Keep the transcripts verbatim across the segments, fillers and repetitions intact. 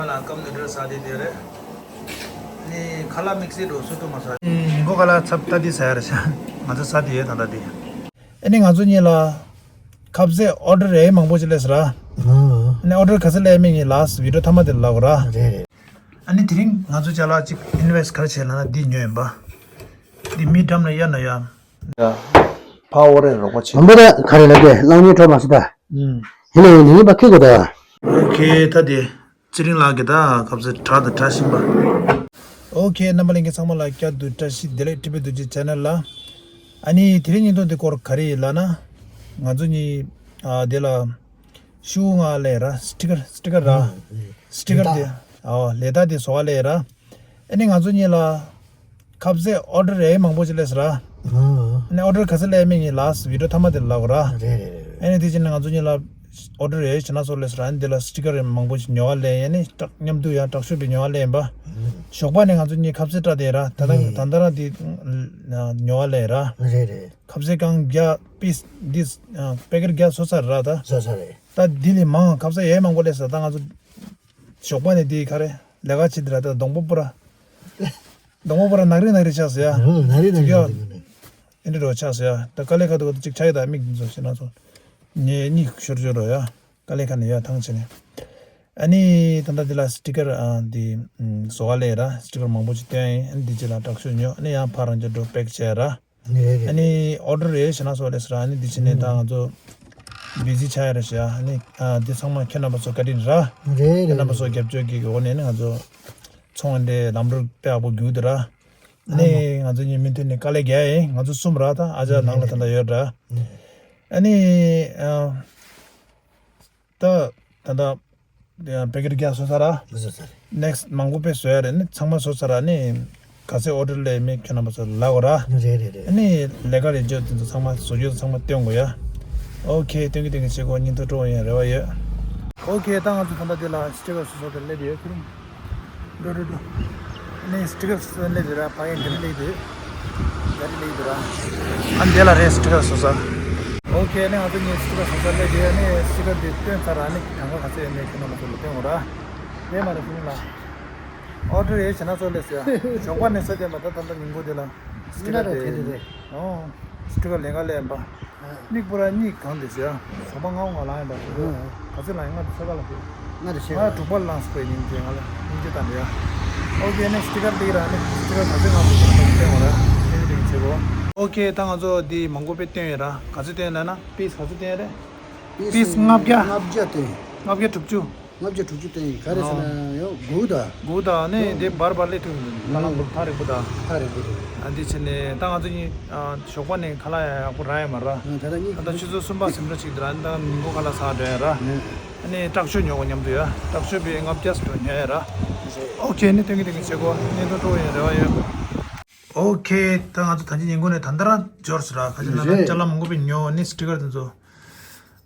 ང་ལ་ཀབ་ནུ་ཌལ་ཟ་དེ་དེ་རེད། ནི་ཁ་ལག་དམིགས་བསལ་འགྲོ་སུ་ཐུབ་མ་ཟ། ཉིན་གུང་ཁ་ལག་ཚབ་ད་དེ་ཟ་ཡ་རེད་ཤག་ང་ཚོ་ཟ་དེ་ཡོད་ད་ད་དེ། ཨ་ནི་ང་ཚོ་གཉིས་ལ་ཁ་ཟས་ཨོ་ཌར་ཡས་མང་པོ་ཅིག་སླེབས་སོང་ར། ཨ་ནི་ཨོ་ཌར་ག་ཚོད་སླེབས་མིན་ངས་ལ་སི་ཊི་བི་ཌི་ཡོ་མཐའ་མ་དེ་ལ་ལབ་དགོས་ར། རེད་རེད། ཨ་ནི་དེ་རིང་ང་ཚོ་ཅ་ལག་ཅིག་ཨིན་ཝེ་སི་ཊི་ག་རེ་བྱས་ལབ་ན་འདི་ཉོས་ཡིན་པ། འདི་མི་འགྲམ་ལ་གཡར་ན་ཡ། ཕ་འོ་རེ་རོགས་པ་བྱེད། མ་འབོར་ཁ་རེ་ལ་ཀེ་གླང་ཉེ་ཁྲོ་མ་སི་ད། ཡིན་ནའི་ཡིན་ནའི་པ་ཁེ་གོ་ད། ཨོ་ཁེ་ད་དེ། ཚེ་རིང་ལགས་ཀྱི་ད་སྐབས་སུ་དྲ་དང་དྲ་བཞིན་པ། ཨོ་ཁེ་རྣམ་པ་ལྷན་རྒྱས་ཚང་མ་ལ་བསྐྱར་དུ་བཀྲ་ཤིས་བདེ་ལེགས། ཊི་བི་རྡོ་རྗེ་ཆེ་ནལ་ལ། ཨ་ནི་དེ་རིང་ཉིན་ཐོ་འདི་སྐོར་ག་རེ་ཡིན་ལབ་ན། ང་ཚོ་གཉིས་ཨ་དེ་ལ་ཤུ་ང་ལས་ར་སི་ཊི་ཀར་སི་ཊི་ཀར་ར། སི་ཊི་ཀར་དེ་ཨ་ལས་ད་དེ་བཟོ་བ་ལས་ར། ཨ་ནི་ང་ཚོ་གཉིས་ལ་ཁ་ཟས་ཨོ་ཌར་ཡས་མང་པོ་ཅིག་སླེབས་སོང་ར། ཨ་ནི་ཨོ་ཌར་ག་ཚོད་སླེབས་མིན་ངས་ལ་སི་ཊི་བི་ཌི་ཡོ་མཐའ་མ་དེ་ལ་ལབ་དགོས་ར། རེད་རེད་རེད། ཨ་ནི་དེ་བྱས་ནས་ང་ཚོ་གཉིས་ལ་ཨོ་ཌར་ཡས་བྱས་ན་སོ་སླེབས་སོང་ར། ཨ་ནི་དེ་ལ་སི་ཊི་ཀར་མང་པོ་ཅིག་ཉོ་བ་ལས་ཡས། ཨ་ནི་སྐྲག་མཉམ་དུ་ཡང་དྲག་ཤོས་པའི་ཉོ་བ་ལས་ཡིན་པ། ཞོགས་པ་ནས་ང་ཚོ་གཉིས་ཁ་ཟས་སྤྲད་དེ་ར། ད་ལྟ་ད་ལྟ་ར་དེ་ཉོ་བ་ལས་ར། རེད་རེད། ཁ་ཟས་གང་བརྒྱ་པིས་འདི་པེ་ཀེ་ཊི་བརྒྱ་བཟོ་ཚར་ར་ད། བཟོ་ཚར་རེད། ད་འདི་ལས་མང་ཁ་ཟས་ཡས་མང་པོ་སླེབས་སོང་ད་ང་ཚོ། ཞོགས་པ་ནས་དེ་ག་རེ་ལས་ཀ་བྱེད་དེ་ར་ད་གདོང་པ་པུ་ར། གདོང་པ་པུ་ར་ནག་རིལ་ནག་རིལ་ཆགས་སོང་ཡ། ཨུ་ནག་རིལ་ནག་རིལ་ཡ། འདི་འདྲ་ཆགས་སོང་ཡ། ད་དཀའ་ལས་ཁག་འདུག་ག་ད་ཅིག་ཆ་ཡི་ད་མིག་འདི་ཚོ་ཞེ་ན་ཚོ། ངས་གཉིད་ཤོར་ཤོར་རོ་ཡ། དཀའ་ལས་ཁག་ནས་ཡ་ཐང་ཆད་ནས། ཨ་ནི་ད་ལྟ་འདི་ལ་སི་ཊི་ཀར་ཨ་འདི་བཟོ་བ་ལས་ར་སི་ཊི་ཀར་མང་པོ་ཅིག་བསྟན་ཡིན། ཨ་ནི་འདི་ཅིག་ལ་དྲག་ཤོས་ཉོ། ཨ་ནི་ཡང་ཕར་རང་ཅག་འགྲོ་པེག་བྱས་ར། ཨ་ནི་ཨོ་ཌར་རེད་ཞེ་ན་སོ་ལས་སི་ར། ཨ་ནི་འདི་ཕྱི་ནས་ད་ང་ཚོ་བི་ཟི་ཆགས་ཡ་རེད་ཤག་ཨ་ནི་ཨ་འདི་ཚང་མ་ཁྱེད་རྣམ་པ་ཚོ་བཀའ་དྲིན་ར། རེད་རེད། ཁྱེད་རྣམ་པ་ཚོ་རྒྱབ་སྐྱོར་གྱི་འོག་ནས་ནི་ང་ཚོ་ཚོང་འདྲེ་ལམ་འགྲོ་དཔེ་ཡག་པོ་རྒྱུག་འདུག་ར། ཨ་ནི་ང་ཚོ་གཉིས་མུ་མཐུད་ནས་དཀའ་ལས་རྒྱག་ཡིན། ང་ཚོ་གསུམ་ར་ད་ཨ་ཅག་ནང་ལ་ད་ལྟ་ཡོད་ར། ཨ་ནི་ཨ། ད་ད་ད་པེ་ཀེ་ཊི་བརྒྱ་བཟོས་ཚར་ར། བཟོས་ཚར། ནེག་སི་མང་པོ་དཔེ་བཟོ་ཡ་རེད། ནི་ཚང་མ་བཟོས་ཚར་ར། ནི་ག་ཚད་ཨོ་ཌར་སླེབས་མིན་ཁྱོད་རྣམ་པ་ཚོ་ལབ་དགོས་ར། རེད་རེད་རེད། ནི་ལས་ཀ་རེ་བརྗོད་དེ་ཚོ་ཚང་མ་བཟོ་རྒྱུ་ཚང་མ་སྟོན་དགོས་ཡ། ཨོ་ཁེ། སྟོན་གྱི་སྟོན་གྱི་བྱེད་སྒོ་ཉིན་ཐོ་སྤྲོ་བ་ཡིན་རེ་བ་ཡོད། ཨོ་ཁེ། ད་ང་ཚོ་ད་ལྟ་འདི་ལ་སི་ཊི་ཀར་བཟོ་ཚར་དེ་སླེབས་ཡོད་ཁྱོད་རང་། འགྲོ་འགྲོ་འགྲོ། ནི་སི་ཊི་ཀར་སོ་སོ་སླེབས་ཡོད་ར། ཕ་གི་འདིར་སླེབས་ཡོད། འདིར་སླེབས་ཡོད་ར། ཨ་འདི་ལ་རེད་སི་ཊི་ཀར་སོ་སོ། ཨོ་ཁེ། ནི་ང་ཚོ་ནི་སི་ཊི་ཀར་སོ་སོ་སླེབས་ཡོད། ནི་སི་ཊི་ཀར་འདི་སྟོན་ཚར་ར། ནི་གྲངས་ཀ་ག་ཚོད་ཡོད་མེད་ཁྱོད་རྣམ་པ་ཚོ་ལ་སྟོན་དགོས་ར། དེ་མ་རེད་ཤི་ལ། ཨོ་ཌར་ཡས་བྱས་ན་ཚོ་ལས་ཟེར། ཞོགས་པ་ནས་ས་དེ་མ་ད་ད་ལྟ་ཉིན་གུང་དེ་ལ་སི་ཊི་ཀར་དེ། ཨོ། སི་ཊི་ཀར་ལེན་ག་ལེན་པ། མིག་པུ་ར་གཉིད་གང་དེ་ཟེར། ཞོགས་པ་ང་ང་ལ་ཡིན་པ། ག་ཚོད་ལ་ཡིན། ང་དེ་ཆ་ག་ལ་ཕེབས། ང་དེ་ཆ་ག་ལ། ང་དྲུག་པ་ལངས་པའི་ཉིན་དེ་ང་ལ་སྙིང་རྗེ་དང་འདྲ་ཡ། ཨོ་ཁེ། ནི་སི་ཊི་ཀར་དེ་ར། ནི་སི་ཊི་ཀར་ག་ཚོད་ང་ཚོ་སྟོན་དགོས་ར། དེ་འདྲ་བྱེད་དགོས། ཨོ་ཁེ། ད་ང་ཚོ་དེ་མང་པོ་དཔེ་སྟོན་ཡོད་ར། ག་ཚོད་སྟོན་ལབ་ན་པིས་ག་ཚོད་སྟོན་རེད། པིས་ལྔ་བརྒྱ། ལྔ་བརྒྱ་སྟོན། ལྔ་བརྒྱ་དྲུག་ཅུ། ལྔ་བརྒྱ་དྲུག་ཅུ་སྟོན་ཡིན། ག་རེ་ཟེར་ན་ཡང་སྒུག་ད། སྒུག་ད། ནི་དེ་བར་བར་སླེབས་ཐུབ་མི་འདུག་ཧ་ལམ་ཐག་རིང་པོ་ད། ཐག་རིང་པོ་འདུག་ཨ་འདི་བྱས་ནས་ད་ང་ཚོ་གཉིས་ཞོགས་པ་ནས་ཁ་ལག་ཡག་པོ་རག་ཡ་མ་རེད། ད་ལྟ་གཉིས་ད་ལྟ་ཆུ་ཚོད་གསུམ་པ་ཟིན་འདྲ་ཅིག་འདུག་ར། ད་ཉིན་གུང་ཁ་ལག་ཟ་འགྲོ་ཡ་ར། ཨ་ནི་དྲག་ཤོས་ཉོ་དགོས་མཉམ་དུ་ཡ། དྲག་ཤོས་པའི་ལྔ་བརྒྱ་སུ་ཉོ་ཡ་ར། ཨོ་ཁེ། ནི་སྟོན་གྱི་སྟོན་གྱི་བྱེད་སྒོ་ཉིན་ཐོ་སྤྲོ་བའི་རེ་བ་ཡོད། ཨོ་ཁེ། ད་ང་ཚོ་ད་ཅི་ཉིན་གུང་ནས་ད་ལྟ་རང་འབྱོར་སོང་ར། ག་ཅི་ལབ་ན་རེད། ཅ་ལག་མང་པོ་དཔེ་ཉོ། ནི་སི་ཊི་ཀར་དེ་ཚོ།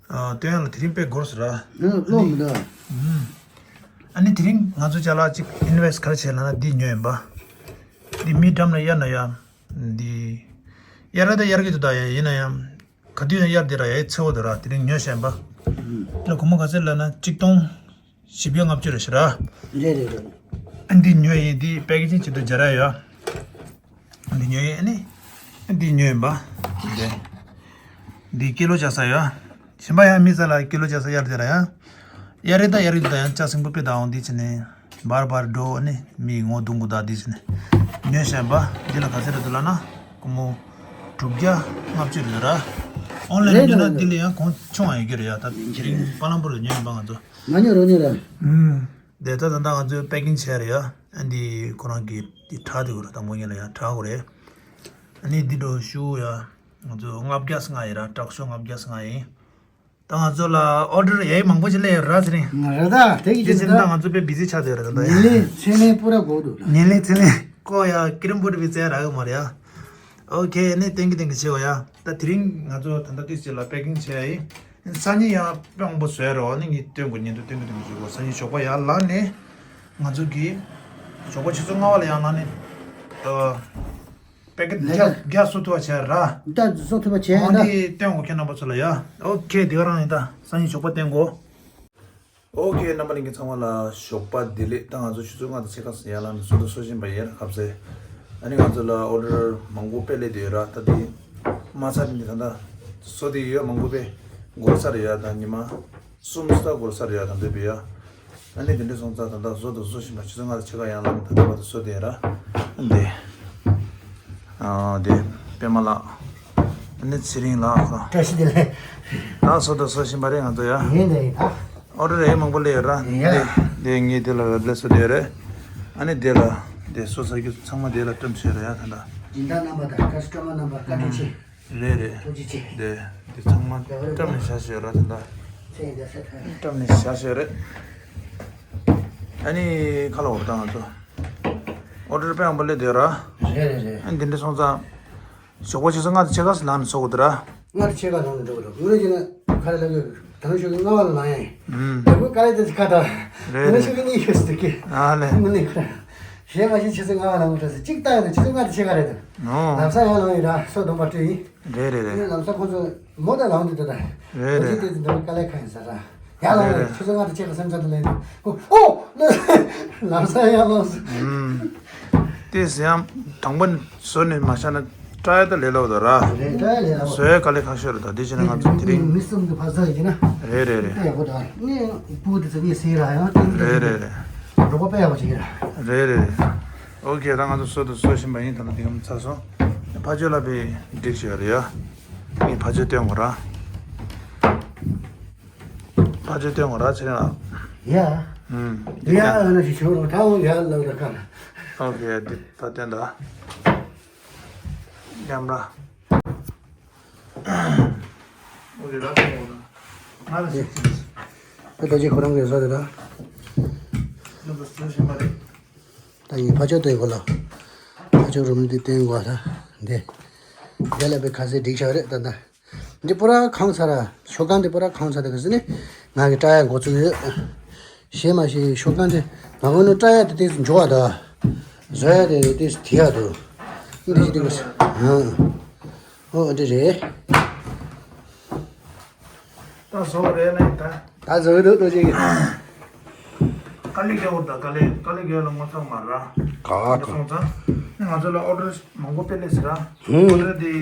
ཨ། སྟོན་ཡ་ལ་དེ་རིང་དཔེ་འགོར་སོང་ར། ཨ་ནི་ཨ་ནི་དེ་རིང་ང་ཚོ་ཅ་ལག་ཅིག་ཨིན་ཝེ་སི་ཊི་ག་རེ་བྱས་ལབ་ན་འདི་ཉོས་ཡིན་པ། འདི་མི་འགྲམ་ལ་གཡར་ན་ཡ། འདི་གཡར་ད་གཡར་གྱི་འདུག་ད་ཡ། ཡིན་ན་ཡང་ག་དུས་ཡང་གཡར་དེ་ར་ཡ་ཚེ་བོ་དུ་ར། དེ་རིང་ཉོས་བཞག་ཡིན་པ། ཨ་ནི་སྒོར་མོ་ག་ཚོད་ལབ་ན་ཆིག་སྟོང་བཞི་བརྒྱ་ལྔ་བཅུ་རེད་ཤག་ར། རེད་རེད་རེད། ཨ་འདི་ཉོས་ཡིན། འདི་པེ་ཀེ་ཇིང་བྱེད་དུས་སྦྱར་ཡ་ཡོད། འདི་ཉོས་ཡིན། ཨ་ནི་འདི་ཉོས་ཡིན་པ། འདི་འདི་ཀི་ལོ་བྱ་ས་ཡོད། གཞན་པ་ཡང་མི་ས་ལ་ཀི་ལོ་བྱ་ས་གཡར་དེ་ར་ཡ། གཡར་རེད་ད་གཡར་རེད་ད་ཡང་ལྕགས་སྲིན་པོ་དཔེ་ད་འོང་འདི་བྱས་ནས་བར་བར་འགྲོ། ཨ་ནི་མི་ངོ་བརྡུང་དགོས་ད་འདི་བྱས་ནས་ཉོས་བཞག་ཡིན་པ། འདི་ལ་ག་ཚོད་རེད་འདུག་ལབ་ན་སྒོར་མོ་དྲུག་བརྒྱ་ལྔ་བཅུ་རེད་ར། ཨོན་ལན་ལ་ཉོས་ན་འདི་ལ་ཡང་གོང་ཆུང་བ་ཡོད་ཀྱི་རེད་ཡ། ད་དེ་རིང་པ་ལམ་པོར་ལ་ཉོས་ཡིན་པ་ང་ཚོ། མ་ཉོ་རོ་ཉོ་ར། ཨུམ། དེ་ད་ད་ད་ང་ཚོས་པེ་ཀིང་བྱས་རེད་ཡ། ཨ་འདི་ཁོ་རང་གི་འདི་དྲ་དེ་གོ་ར། དང་པོ་ཉིད་ལ་ཡ་དྲ་གོ་རེད། ཨ་ནི་འདི་འགྲོ་ཞུ་ཡ། ང་ཚོ་ལྔ་བརྒྱ་ལྔ་ཡིན་ར། དྲག་ཤོས་ལྔ་བརྒྱ་ལྔ་ཡིན། ད་ང་ཚོ་ལ་ཨོ་ཌར་ཡ་མང་པོ་ཅིག་སླེབས་ཡོད་ར་དེ་རིང་། ང་རེད་ད་དེ་གི་དེ་ཅིག་ཕྱིན་ད་ད། ང་ཚོ་དཔེ་བི་ཟི་ཆགས་བསྡད་ཡོད་རེད་ད་ད་ཡ། ཉིན་ལས་མཚན་ལས་པུ་ར་གོ་འདུག་ལ། ཉིན་ལས་མཚན་ལས་ཀོ་ཡ་ཀི་རིམ་པོ་ཏི་བི་ཙེ་ར་གི་མ་རེད་ཡ། ཨོ་ཁེ། ཨ་ནི་ཏན་གི་ཏན་གི་བྱེད་འོ་ཡ། ད་དེ་རིང་ང་ཚོ་ད་ལྟ་ཏིས་ཅིག་ལ་པེ་ཀིང་བྱས་ཡ་ཡིན། སང་ཉིན་ཡང་དཔེ་མང་པོ་བཟོས་རོགས། ཨ་ནི་ངས་སྟོན་དགོས། ཉིན་དུ་སྟོན་གི་སྟོན་གི་བྱེད་དགོས། སང་ཉིན་ཞོགས་པ་ཡར་ལངས་ནས་ང་ཚོ་གི་ཞོགས་པ་ཆུ་ཚོད་ལྔ་པ་ལ་ཡར་ལངས་ནས་ཨ་པེ་ཀེ་ཊི་ལས་ཀ་བརྒྱ་བརྒྱ་བཟོ་ཐུབ་པ་བྱས་ར། ད་བཟོ་ཐུབ་པ་བྱས་ཡིན་ད། འོ་འདི་སྟོན་དགོས་ཁྱེད་རྣམ་པ་ཚོ་ལ་ཡ། ཨོ་ཁེ། དེ་ག་རང་ཡིན། ད་སང་ཉིན་ཞོགས་པ་སྟོན་དགོས། ཨོ་ཁེ། རྣམ་པ་ལྷན་རྒྱས་ཚང་མ་ལ་ཞོགས་པ་བདེ་ལེགས། ད་ང་ཚོ་ཆུ་ཚོད་ལྔ་དང་ཕྱེད་ཀ་ཙམ་ཡར་ལངས་ནས་བཟོ་དང་བཟོ་བཞིན་པ་ཡིན། ཁ་ཟས། ཨ་ནི་ང་ཚོ་ལ་ཨོ་ཌར་མང་པོ་དཔེ་སླེབས་བསྡད་ཡོད་ར། ད་དེ་མ་ཚར་དེ་ད་ལྟ་བཟོ་བསྡད་ཡོད། མང་པོ་དཔེ་འགོར་ས་རེད་ཡ། ད་ཉི་མ་གསུམ་ཙམ་འགོར་ས་རེད་ཡ། ད་འདོད་པས་ཡ། ཨ་ནི་དེ་འདྲ་སོང་ཙང་ད་ལྟ་བཟོ་དང་བཟོ་བཞིན་པ། ཆུ་ཚོད་ལྔ་དང་ཕྱེད་ཀ་ཡར་ལངས་ནས་ད་ལྟ་བར་དུ་བཟོ་བསྡད་ཡོད་ར། འདི། ཨ། དེ་པད་མ་ལགས། ཨ་ནི་ཚེ་རིང་ལགས་ཁོ། བཀྲ་ཤིས་བདེ་ལེགས། ད་བཟོ་དང་བཟོ་བཞིན་པ་རེད་ང་ཚོ་ཡ། ཡིན་དེ་ཡིན་ད། ཨོ་ཌར་རེ་མང་པོ་སླེབས་ཡོད་ར། ཡ། དེ་དེ་ངས་དེ་ལ་རབ་ལས་བཟོ་བསྡད་ཡོད་རེད། ཨ་ནི་དེ་ལ་དེ་བཟོ་ཚར་རྒྱུ་ཚང་མ་དེ་ལ་སྤྲོད་བཞག་ཡོད་ར་ད་ལྟ། སྦྱིན་བདག་རྣམ་པ་དང་ཀ་སི་ཊ་མར་རྣམ་པ་བཀའ་དྲིན་ཆེ། རེད་རེད། ཐུགས་རྗེ་ཆེ། དེ་དེ་ཚང་མ་བཀྲམ་ནས་བཞག་བཞག་ཡོད་ར་ད་ལྟ། ཚེ་འདི་ས་ཐོན། བཀྲམ་ནས་བཞག་བཞག་ཡོད་རེད། ཨ་ནི་ཁ་ལོ་བར་ད་ང་ཚོ་ཨོ་ཌར་དཔེ་མང་པོ་སླེབས་བསྡད་ཡོད་ར། རེད་རེད་རེད། ཨ་ནི་དེ་འདྲ་སོང་ཙང་ཞོགས་པ་ཆུ་ཚོད་ལྔ་དང་ཕྱེད་ཀ་ཙམ་ལངས་ནས་བཟོ་དགོས་འདུག་ར། ལྔ་དང་ཕྱེད་ཀ་ལངས་ནས་འགྲོ་དགོས་འདུག་ངོས་ནས་བྱས་ན་ག་རེ་ལབ་དགོས། ད་རུང་ཞོགས་ཀྱི་ལྔ་པ་ལ་ལངས་ཡ་ཡིན། ཨུམ། ད་ཁོས་ག་རེ་ཟེར་གི་ད། རེད་རེད། ད་ཞོགས་ཀྱི་གཉིད་ཤོར་སྲིད་ཀི། ཨ་ལེ། དངོས་གནས་ཁོ་ར། གཞན་མ་གཞན་ཆུ་ཚོད་ལྔ་པ་ལངས་དགོས་འདུག་ཟེར། གཅིག་ལྟ་ཡ་ན་ཆུ་ཚོད་ལྔ་དང་ཕྱེད་ཀ་རེད་འདུག་ཨོ། ལམ་སང་ཡར་ལངས་ཡིན་ར། སོ་བདུན་པ་སྤྲད་ཡིན། རེད་རེད་རེད། ལམ་སང་ཁོ་ཚོ་མོ་དང་ལངས་འདུག་ད། རེད་རེད། ཁོ་ཚོ་དེ་ཚོ་འདི་མོ་དཀའ་ལས་ཁག་ཡིན་ས་ར། ཡར་ལངས་རེད་རེད། ཆུ་ཚོད་ལྔ་དང་ཕྱེད་ཀ་སེམས་ཚ་དེ་ལས་འདུག་ཨོ། ལམ་སང་ཡར་ལངས་སོང་། ཨུམ། དེ་ཟེར་ཡང་དང་པོ་བཟོ་ནས་མ་བཞག་ན་སྐྲ་ཡ་ད་ལས་སླ་པོ་ད་ར། རེད། སྐྲ་ཡ་ལས་སླ་པོ། བཟོ་ཡ་དཀའ་ལས་ཁག་ཤོས་རེད་ད། དེ་བྱས་ན་ང་ཚོ་དེ་རིང་མི་གསུམ་དུ་ཕར་ཚུར་ཡིན་ན། རེད་རེད་རེད། ད་ཡག་པོ་ད། ངས་སྤུ་དེ་ཚོ་ངས་སེལ་ར་ཡང་དེ། རེད་རེད་རེད། རོགས་པ་དཔེ་ཡག་པོ་བྱེད་ཀྱི་ར། རེད་རེད་རེད། ཨོ་ཁེ། ད་ང་ཚོ་བཟོ་དང་བཟོ་བཞིན་པ་ཡིན། ད་ལྟ་དེ་གམ་ཚར་སོང་། ཕ་ཆོས་ལ་པའི་སྒྲིག་བྱས་རེད་ཡ། ངས་ཕ་ཆོས་སྟོན་དགོས་ར། ཕ་ཆོས་སྟོན་དགོས་ར་ཚེ་རིང་ལགས། ཡ། ཨུམ། ཡ་ཨ་ན་ཞིག་ཆོག་རོགས་ད་འོང་ཡ་ལབ་ར་ཁ་ན། ཨོ་ཁེ། འདི་ད་སྟོན་ད། ཡམ་ར། ཨོ་ཁེ། ད་སྟོན་དགོས་ར། ང་ལ་ཞིག་ཅིག་ད་ལྟ་ཅིག་ཁོ་རང་གིས་བཟོ་རེད་ད། ང་ཚོ་བཟོ་བཞིན་པ་རེད། ད་ཡིན་ཕ་ཆོས་སྟོན་དགོས་ལ། ཕ་ཆོས་རུམ་འདི་སྟོན་དགོས་ལ། འདི། འདི་ལ་པའི་ཁ་ཟས་སྒྲིག་བྱ་རེད་ད་ད། འདི་པུ་ར་གང་ཚར་ར། ཤོག་ཁང་འདི་པུ་ར་གང་ཚར་དེ་ག་ཟེར་ནི། ང་གི་སྐྲ་ཡ་འགོ་བཙུགས་ཡོད། ཤེས་མ་ཤེས་ཤོག་ཁང་འདི་ང་གོ་ནོ་སྐྲ་ཡ་དེ་ཏིག་ཙམ་འཇོག་བ་ད། བཟོ་ཡ་དེ་ཏིག་ཙམ་དེ་ཡ་དུ། འདི་ཞིག་ཏིག་ཙམ། ཨོ་འདི་རེད། ད་བཟོ་བ་རེད་ན་ད། ད་བཟོ་གི་འདུག་ལྟོ་ཅིག་དཀའ་ལས་རྒྱག་དགོས་ད། དཀའ་ལས་དཀའ་ལས་རྒྱག་ལ་ངོ་ཚ་མ་ར། ག་ག་སོང་ཙང་ང་ཚོ་ལ་ཨོ་ཌར་མང་པོ་དཔེ་སླེབས་ཟེར་ར། ཧུམ། ཨོ་ཌར་དེ་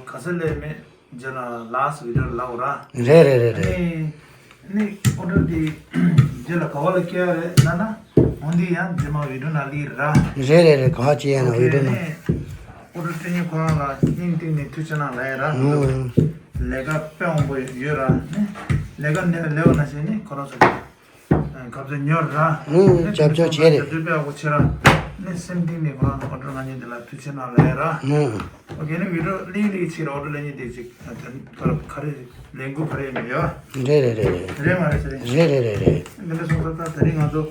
ག་ཚོད་སླེབས་མེད་རྗེས་ལ་ལཱསི་ཊི་བི་ཌི་ཡོ་ལ་ལབ་ར། རེད་རེད་རེད་རེད། ཨ་ནི་ཨོ་ཌར་དེ་རྗེས་ལ་ག་བ་ལ་སྐྱེལ་ཡ་རེད་ལབ་ན། འོ་འདི་ཡང་རྗེས་མ་བི་ཌི་ཡོ་ནང་སླེབས་ར། རེད་རེད་རེད། ག་བ་སྐྱེལ་ཡ་ན་ཨོ་ཁེ། བི་ཌི་ཡོ་ནང་། ཨོ་ཌར་སྤྲད་མཁན་ཁོ་རང་ལ་སྙིང་གཏིང་ནས་ཐུགས་རྗེ་གནང་ལབ་ཡ་ར། ཧུམ། ལས་ཀ་དཔེ་མང་པོ་ཡོད་ར་ནི། ལས་ཀ་འདི་ལས་འོ་ན་ཞེས་ནི་ཁོ་རང་ཚོ་ག་ཚོད་ཉོར་ར། ཧུམ། ནི་རྒྱབ་སྐྱོར་བྱས་རེད། རྒྱབ་སྐྱོར་དཔེ་ཡག་པོ་བྱེད་ར། ནི་སེམས་གཏིང་ནས་ཁོ་རང་ཨོ་ཌར་ང་ཉིད་འདི་ལ་ཐུགས་རྗེ་གནང་ལབ་ཡ་ར། ཧུམ། ཨོ་ཁེ། ནི་བི་ཌི་ཡོ་ལིག་ལིག་བྱེད་ར། ཨོ་ཌར་ལེན་མཁན་དེ་ཅིག་ད་ཁ་རེ་ལས་འགུལ་ག་རེ་ཡིན་ཡོད། རེད་རེད་རེད་རེད། རེད་མ་རེད་ཟེར་རེད། རེད་རེད་རེད་རེད། འདི་འདྲ་སོང་ཙང་ད་དེ་རིང་ང་ཚོ་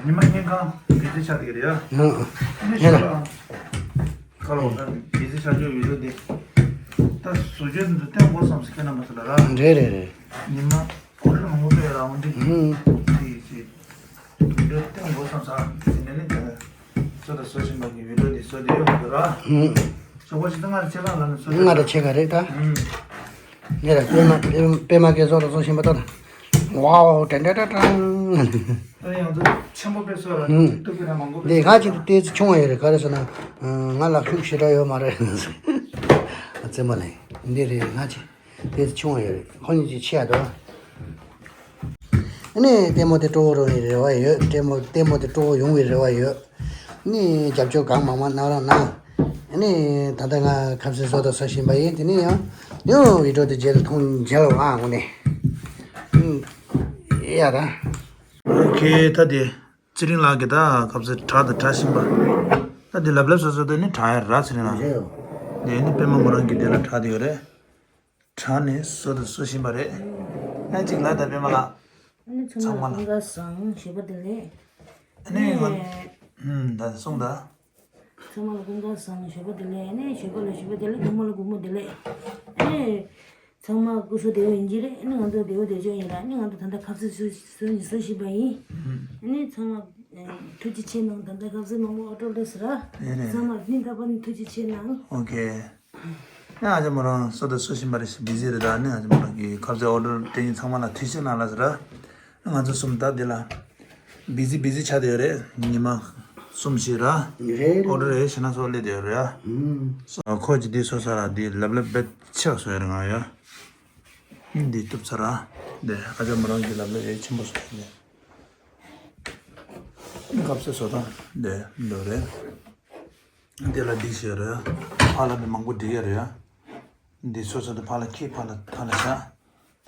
ཉི་མ་བརྙན་ཁང་བི་ཟི་ཆགས་བསྡད་ཀྱི་རེད་ཡ། ཨང་ཨང་། ནི་ཧེ་ལ། ཤོག་ལ། ཁ་ལོ་ད་བི་ཟི་ཆགས་རྒྱུ་ཡོད་རེད་དེ། ད་བཟོ་བཅོས་འདི་ཚོ་སྟོན་དགོས་བསམ་སེ་ཁྱེད་རྣམ་པ་ཚོ་ལ་ར། རེད་རེད་རེད། ཉི་མ་ཨོ་ཌར་མང་པོ་སྤྲད་ར་འོང་དེ། ཨང་། དེ་ཡིན་ཅི། དེ་འདྲ་སྟོན་དགོས་བསམ་ས་དེ་ནས་ནི་དེ་ནས་བཟོ་དང་བཟོ་བཞིན་པ་གི་བི་ཌི་ཡོ་འདི་བཟོ་བསྡད་ཡོད་ར། ཨང་། ཞོགས་པ་ཆུ་ཚོད་ལྔ་དང་ཕྱེད་ཀ་ལ་ནི་བཟོ་བསྡད་ཡོད། ལྔ་དང་ཕྱེད་ཀ་རེད་ད། ཨང་། འདི་ལ་པད་མ་པད་པད་མ་སྐད་བཟོ་ལ་བཟོ་བཞིན་པ་ལྟ་ད། ཝའོ་ཏན་ཏན་ཏན་ཏན། ཨ་ནི་ང་ཚོ་ཆེན་པོ་དཔེ་བཟོ་ར། ཨུམ། ཏུ་ཀི་ར་མང་པོ་དཔེ་འདི་ཁ་ཅིག་ཏུ་ཏོག་ཙམ་ཆུང་བ་ཡོད་རེད། ག་རེ་ཟེར་ན། ང་ལ་ཤུགས་ཞེ་དྲག་ཡོད་མ་རེད། རྩེད་མོ་ལེན་འདི་རེད། ང་ཅིག་ཏོག་ཙམ་ཆུང་བ་ཡོད་རེད། ཁོ་གཉིས་ཅིག་ཆེ་ཡ་དོ། ཨ་ནི་ལྟད་མོ་དེ་སྤྲོ་བོ་རུང་བའི་རེ་བ་ཡོད། ལྟད་མོ་ལྟད་མོ་དེ་སྤྲོ་བོ་ཡོང་བའི་རེ་བ་ཡོད། ནི་རྒྱབ་སྐྱོར་གང་མང་མང་གནང་རོགས་གནང་། ནི་ད་ལྟ་ང་ཁ་ཟས་བཟོ་དང་བཟོ་བཞིན་པ་ཡིན། དེ་ནི་ཡང་ཡང་བི་ཌི་ཡོ་དེ་རྗེས་ལ་མཐོང་མཇལ་བ་ཨང་ངོ་ནས། ཡ་ད། ཨོ་ཁེ། ད་དེ་ཚེ་རིང་ལགས་ཀྱིས་ད་ཁ་ཟས་གྲ་དང་གྲ་བཞིན་པ། ད་དེ་ལབ་ལབ་བཟོ་བཟོ་དེ་ནི་གྲ་ཡ་ར་ཚེ་རིང་ལགས། དེ་ནི་པད་མ་མོ་རང་གིས་དེ་ལ་གྲ་དེ་ཡོད་རེད། གྲ་ནས་བཟོ་དང་བཟོ་བཞིན་པ་རེད། ཨ་ཅིག་ལ་ད་པད་མ་ལགས། ཨ་ནི་ཚང་མ་ཚང་མ་ལ་ལ་སྐུ་ཁམས་བཟང་། ཞོགས་པ་བདེ་ལེགས། ཨ་ནི་ང་། ཨ་ནི་ཨུམ་ད་སོང་ད། ཚང་མ་ལ་སྐུ་ཁམས་བཟང་། ཞོགས་པ་བདེ་ལེགས། ཨ་ནི་ཞོགས་པ་ལ་ཞོགས་པ་བདེ་ལེགས། དགོང་མོ་ལ་དགོང་མོ་བདེ་ལེགས། ཨ་ནི་ཚང་མ་སྐུ་གཟུགས་བདེ་པོ་ཡིན་གྱི་རེད། ཨ་ནི་ང་ཚོ་བདེ་པོ་བདེ་སྐྱོང་ཡིན་ར། ཨ་ནི་ང་ཚོ་ད་ལྟ་ཁ་ཟས་བཟོ་བཟོ་བཟོ་བཞིན་པ་ཡིན། ཨ་ནི་ཚང་མ་ཐུགས་རྗེ་ཆེ་གནང་། ད་ལྟ་ཁ་ཟས་མང་པོ་ཨོ་ཌར་སླེབས་སོང་ར། རེད་རེད། ཚང་མ་སྙིང་ཐག་པ་ནས་ཐུགས་རྗེ་ཆེ་གནང་། ཨོ་ཁེ། ཨ་ཅག་མོ་རང་སོ་ད་སུ་ཤིན་པ་རེ་ཞིག་བི་ཟི་རེད། ད་ནི་ཨ་ཅག་མོ་རང་གི་ཁ་ཟས་ཨོ་ཌར་དེ་ཡིན་ཚང་མ་ལ་ཐུགས་རྗེ་གནང་ལ་ཟེར། ང་ཚོ་གསུམ་ད་འདི་ལ་བི་ཟི་བི་ཟི་ཆགས་བསྡད་ཡོད་རེད། ཉི་མ་གསུམ་ཞིག་ར་རེད། ཨོ་ཌར་རེ་ཞིག་ན་སོ་སླེབས་བསྡད་ཡོད་རེད་ཨ། ཁོ་གྱིས་འདི་སོ་ས་ར་འདི་ལབ་ལབ་བེད་ཆགས་སོ་ཡོད་རེད་ང་ཡ། འདི་གཏུབ་ཚར་ར། འདི་ཨ་ཅག་མོ་རང་གི་ལབ་ལབ་ཡེ་ཆེན་པོ་སོ་ཡོད་རེད། ཁ་ཟས་བཟོ་སྟངས་འདི་འདྲ་རེད། འདི་ལ་འགྲིག་ཤེས་རེད། ཕར་ལ་མི་མང་པོ་འགྲིག་ཡ་རེད། འདི་སོ་སོ་དེ་ཕར་ལ་ཁྱེར་ཕར་ལ་ཐང་ལ་བཞག་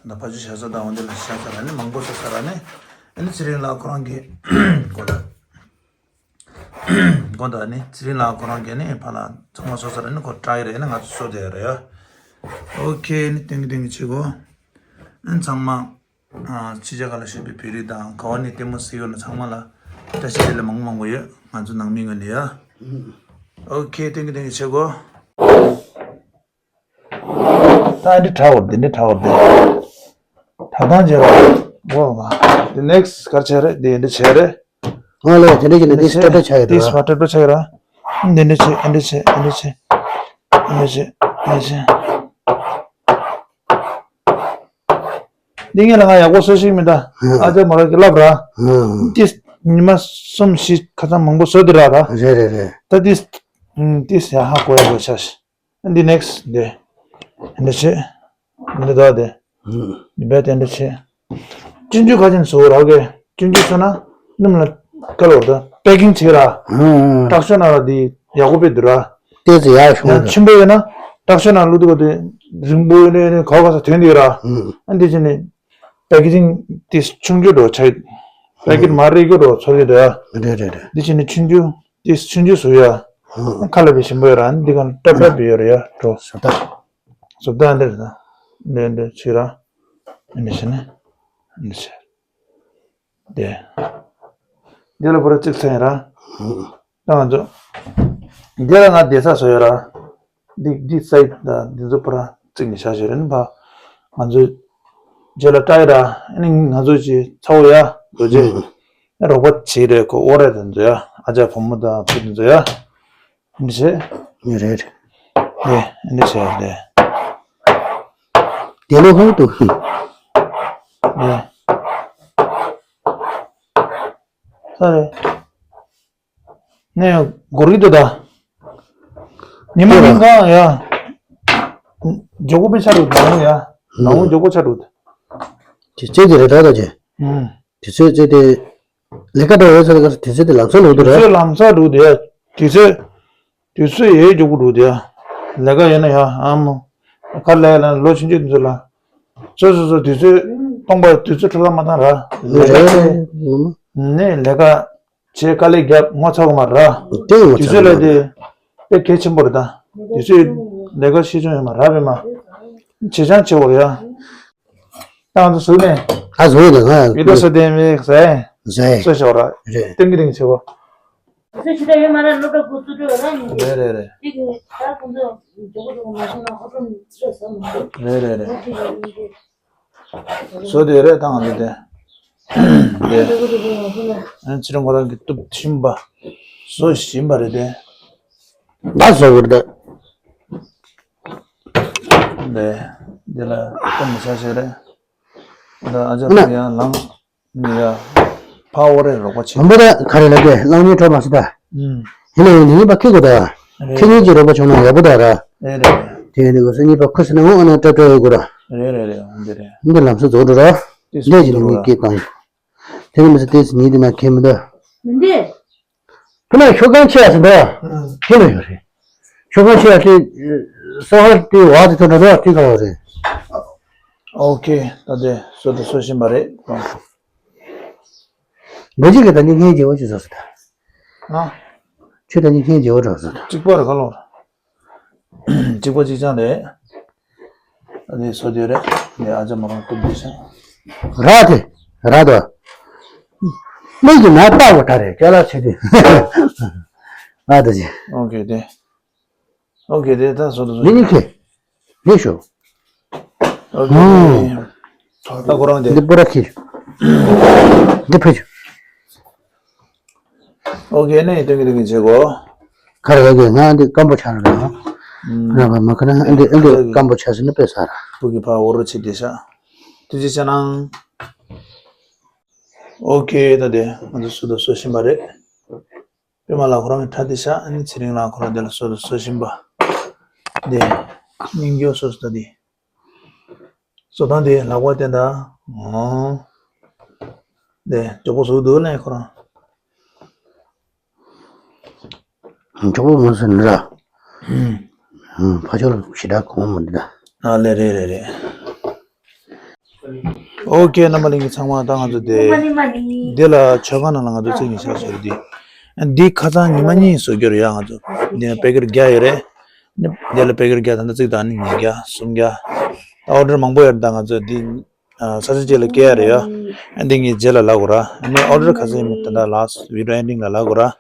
ད་ཕ་ཆུ་བཞག་ས་དང་འོ་འདི་ལ་བཞག་ས་ར་ནི་མང་པོ་བཟོ་ས་ར་ནི། ཨ་ནི་ཚེ་རིང་ལགས་ཁོ་རང་གི་གོ་ད། གོ་ད་ནི་ཚེ་རིང་ལགས་ཁོ་རང་གི་ནི་ཕར་ལ་ཚང་མ་བཟོ་ས་ར་ནི་ཁོ་ཏྲའི་རེད་ནི་ང་ཚོ་བཟོ་དེ་རེད་ཡ། ཨོ་ཁེ་ནི་ཏིང་གི་ཏིང་གི་བྱེད་གོ་ཨ་ནི་ཚང་མ། ཕྱི་རྒྱལ་ཁག་ལ་བཞུགས་པའི་བོད་རིགས་དང་ག་བ་ནས་ལྟད་མོ་གཟིགས་ཡོད་ན་ཚང་མ་ལ་བཀྲ་ཤིས་བདེ་ལེགས་མང་པོ་མང་པོ་ཡོད། ང་ཚོ་ནང་མི་ངོས་ནས་ཡ། ཨོ་ཁེ་ཐེང་ཀིའུ་ཐེང་ཀིའུ་ཆེ་གོ་ད་འདི་དྲ་བར་འདི་འདི་དྲ་བར་འདི་དྲ་ཐང་བྱེད་རོགས། འོ་མ་འདི་ནེག་སི་གར་བྱས་རེད། འདི་འདི་བྱས་རེད། ཨ་ལས་དེ་འདྲ་ཞིག་ནི་འདི་སི་ཊེ་ཊར་ཆགས་ཡོད་འདི་ར། སི་མ་ཊེ་ཊར་ཆགས་ཡོད་ར། འདི་འདི་བྱས་འདི་འདི་བྱས་འདི་འདི་བྱས་འདི་འདི་བྱས་འདི་འདི་བྱས། འདི་ངས་ལ་ང་ཡག་པོ་བཟོ་ཤེས་མི་འདུག་ཨ་ཅག་མོ་རང་གིས་ལབ་ར། ཨ་ཏིས་ཉི་མ་གསུམ་བཞི་ཁ་སང་མང་པོ་བཟོས་འདི་ར་ར། རེད་རེད་རེད། ད་ཏིས་ཏིས་ཡ་ཧ་གོ་ཡག་པོ་ཆགས་ཤག་འདི་ནེག་སི་འདི་འདི་བྱེད། འདི་དག་འདི་འདི་བས་དེ་འདི་བྱེད། སྤྱོད་འཇུག་ཁ་ཅན་བཟོ་ར་གི་སྤྱོད་འཇུག་བཟོ་ན་སྣུམ་ལ་སྐལ་བར་དུ་པེ་ཀིང་བྱེད་ར། ཨ་ཨ་ཨ། དྲག་ཤོས་ན་ར་འདི་ཡག་པོ་དཔེ་འདུག་ར། ཏོག་ཙམ་ཡག་ཤོས་ཡང་རེད། ཆེན་པོ་ཡོད་ན་དྲག་ཤོས་ན་བླུག་དུས་ག་དུས་རིང་པོ་ཡོད་ནས་ག་བ་ག་ས་ཐོན་འདུག་ར། ཨ་འདི་བྱས་ནས་པེ་ཀེ་ཇིང་དེ་ཆུང་ཆུང་འགྲོ་ཆགས་ཡོད། པེ་ཀེ་ཊི་མ་རེ་རྒྱུ་འགྲོ་ཚོར་གྱི་འདུག་ཡ། རེད་རེད་རེད། འདི་བྱས་ནས་ཆུང་ཆུང་དེ་ཆུང་ཆུང་བཟོ་ཡ། ཁ་ལ་བའི་ཞིམ་པོ་ཡོད་ར་འདི་ག་ཏྲབ་ཏྲབ་བི་ཡོད་ར་ཡ་འགྲོ། བཟོ་ལྟ། བཟོ་ལྟ་འདི་རེད་ད། འདི་འདི་ཆུ་ར། འདི་བྱས་ནས་འདི་བྱས། དེ། འདི་ལ་པོ་ར་གཅིག་ཚན་ར། ད་ང་ཚོ། འདི་ལ་ང་བསྡད་ས་བཟོ་ཡོད་ར། འདི་འདི་སའི་ད་འདི་ཚོ་པོ་ར་གཅིག་ནས་བཞག་བཞག་རེད་ནི་ཕ། ང་ཚོ། རྗེས་ལ་ཏྲའི་ར། ཨ་ནི་ང་ཚོ་ཅི་ཚ་བོ་ཡ་རྡོ་རྗེ། རོགས་པ་བྱེད་རེད་ཁོ་ཨོ་རེད་དེ་ཚོ་ཡ། ཨ་ཅག་བུ་མོ་དང་བུ་དེ་ཚོ་ཡ། འདི་བྱས། ངས་རེད། ཨེ་འདི་བྱས་རེད། དེ་ལོ་ཧུང་དུ་ཧུང་། ཨེ། ས་རེད། ནས་སྒོར་གྱི་འདུག་ད། ཉི་མ་ཉིན་གང་ཡ། མགྱོགས་པོ་པའི་ཆ་རུ་ནང་ཡ། ནང་མགྱོགས་པོ་ཆ་རུ། དེ་ཚོད་ཀྱི་རེད་ད་ད་ཅེ། ཨུམ། དེ་ཚོད་ཚོད་དེ། ལས་ཀ་འགྲོ་ཡོད་ཚོད་ལ་དེ་ཚོད་དེ་ལམ་སང་འགྲོ་གི་རེད། དེ་ཚོད་ལམ་སང་འགྲོ་དེ་ཡ། དེ་ཚོད། དུས་ཚོད་ཡས་མགྱོགས་པོ་འགྲོ་དེ་ཡ། ལས་ཀ་ཡོད་ན་ཡ་ཨ་མོ། ག་ལས་ལ་ལོ་ཆུང་ཆུང་དེ་ཚོ་ལ། སོ་སོ་སོ་དུས་ཚོད་སྟོང་པ་དུས་ཚོད་འཕྲོ་བརླག་མ་བཏང་ར། ལས་ཀ་རེད། ནས་ལས་ཀ། བྱས་དཀའ་ལས་བརྒྱབ་ངོ་ཚ་གི་མ་ར། དེ་ངོ་ཚ་དུས་ཚོད་ལས་དེ། དཔེ་གལ་ཆེན་པོ་རེད་ད། དུས་ཚོད་ལས་ཀ་ཤེས་ཆུང་ཡོད་མ་ར་བས་མ། བྱེད་ཅང་བྱེད་བོར་ཡ། ད་ང་ཚོ་གཟུགས་ནས། ཨ་གཟུགས་ནས་ང་ཡང་ཡོད་ད་ས་དེ་མི་ཟས། ཟས། ཚོད་ཤོར་ར། རེད། ཏིང་གི་ཏིང་བྱེད་བོ། ཚོད་ཤི་ད་ཡོད་མ་ར་སློབ་གྲྭ་བུ་ཚུད་འགྲོ་ར་ནི། རེད་རེད་རེད། ཏིག་ནི་ད་ཁོང་ཚོ་མགྱོགས་པོ་འགྲོ་མ་སོང་ན་ཨོ་ཀྲོམ་རེད་ཟ་མ་རེད། རེད་རེད་རེད། ཨོ་ཀྲོམ་རེད། བཟོ་དེ་རེད་ད་ང་ཚོ་དེ། དེ། ཨ་ནི་ཚེ་རིང་ཁོ་རང་གི་གཏུབ་ཐིམ་པ། བཟོ་བཞིན་པ་རེད་དེ། ད་བཟོ་བར་ད། དེ། དེ་ལ་གཏུབ་མི་བྱ་ཞིག་རེད། ད་ཨ་ཅག་ན་ཡང་ལངས། ནི་ཡ། ཕ་འོ་རེ་རོགས་པ་བྱེད། མ་འབོ་ད་ག་རེ་ལབ་དེ་གླང་མའི་གྲོགས་མ་སི་ད། ཨུམ། ཡིན་ན་ཡང་ནི་ཡིན་པ་ཁྱི་གོ་ད། རེད། ཁྱི་གཉིས་ཀྱི་རོགས་པ་བྱུང་ན་ཡག་པོ་ད་ར། རེད་རེད། དེ་ཡིན་དུས་སྐབས་སུ་གཉིས་པ་ཁུ་སི་ན་འོ་ཨ་ན་སྐྲ་སྐྲ་ཡོད་དགོས་ར། རེད་རེད་རེད་འོ་འདི་རེད། འདི་ལམ་སང་རྫོགས་འགྲོ་ར། ཏིས་འདི་ཡིན་ནི་ངས་སྐད་བཏང་ཡོད། དེ་ནི་མི་ཚེ་ཏིས་ཉིད་དེ་མ་ཁྱེད་མི་འདུག་མི་འདི། ཁྱོད་ལ་ཤོག་ཁང་ཆེ་ཡ་ཟིན་འདུག་ཨ། དེ་ལ་ཡོད་རེད། ཤོག་ཁང་ཆེ་ཡ་དེ། སོ་ཧར་དེ་བ་དེ་ཐོན་འགྲོ་འདུག་དེ་ག་བ་རེད། ཨོ་ཁེ། ད་དེ་སོ་དེ་སོ་བཞིན་པ་རེད། འདི་ཅིག་གི་ད་ནི་ངའི་རྒྱལ་བོ་ཅིག་བཟོ་སོང་ད། ཨ། ཁྱོད་ད་ནི་ངའི་རྒྱལ་བོ་འགྲོ་སོང་ད། གཅིག་པ་རེད་ཁ་ལོ། གཅིག་པ་གཅིག་རྐྱང་རེད། ཨ་ནི་སོ་དེ་རེད། ནི་ཨ་ཅག་མོ་རང་སྟོབས་ལྡན་ཤག་ར་དེ། ར་དོ། མིག་གི་ནང་ལྟ་བ་ད་རེད་ཅ་ལག་ཆེ་དེ། ང་ད་ཅི། ཨོ་ཁེ་དེ། ཨོ་ཁེ་དེ་ད་སོ་དེ་སོ། ནི་ནི་ཁེ། ནི་ཤོ། ཨོ་ཁེ་དེ། ད་ཁོ་རང་དེ། འདི་པུ་ར་ཁེ། འདི་ཕུ་ཆུ། ཨོ་ཁེ་ནས་སྟོན་གི་སྟོན་གི་བྱེད་གོ་ཁ་རེ་ག་གི་ང་འདི་སྐམ་པོ་ཆགས་རེད་ལ། ར་བ་མ་ཁ་ན་ཨ་འདི་ཨ་འདི་སྐམ་པོ་ཆ་ཟིན་ན་དཔེ་ཟ་ར། ཕུག་གི་ཕ་འོ་རོ་ཆེ་དེ་ཤ། ཐུགས་རྗེ་ཆེ་གནང་། ཨོ་ཁེ། ད་དེ་ང་ཚོ་སུ་དང་སུ་ཤིན་པ་རེད། པད་མ་ལགས་ཁོ་རང་གི་ཁྲ་དེ་ཤ། ཨ་ནི་ཚེ་རིང་ལགས་ཁོ་རང་དེ་ལ་སུ་དང་སུ་ཤིན་པ། དེ་སྙིང་རྗེ་སོ་སོ་ད་དེ། བཟོ་སྟངས་དེ་ལག་པ་བསྟན་ད། ཨོ། དེ་མགྱོགས་པོ་བཟོ་འདུག་ལེ་ཁོ་རང་། མགྱོགས་པོ་མ་ཟིན་ར། ཧུམ། ཕ་ཆོར་ཞེ་དྲག་གོང་མ་འདི་ད། ཨ་ལེ་རེད་རེད་རེད། ཨོ་ཁེ། རྣམ་པ་ལྷན་རྒྱས་ཚང་མ་ད་ང་ཚོ་དེ། འདི་ལ་མཆོད་ཁང་ནང་ལ་ང་ཚོ་བཙུགས་ནས་བཞག་ཟེར་དེ། འདི་ཁ་སང་ཉི་མ་གཉིས་བཟོ་རྒྱུ་རེད་ཡ་ང་ཚོ། འདི་ན་པེ་ཀེཊ་བརྒྱ་ཡོད་རེད། འདི་ལ་པེ་ཀེཊ་བརྒྱ་ད་ལྟ་བཙུགས་ད་ནི་ཉིས་བརྒྱ་སུམ་བརྒྱ། ད་ཨོ་ཌར་མང་པོ་ཡོད་རེད་ད་ང་ཚོ་འདི། ས་ཆ་གཅིག་ལ་སྐྱེལ་ཡ་རེད་ཡ། ཨ་འདི་ངས་རྗེས་ལ་ལབ་དགོས་ར། ཨ་ནི་ཨོ་ཌར་ག་ཚོད་ཡིན་མིན་ད་ལྟ་ལཱ་སི་ཊི་བི་ཌི་ཡོ་ཨེན་ཌིང་ལ་ལབ་དགོས་ར།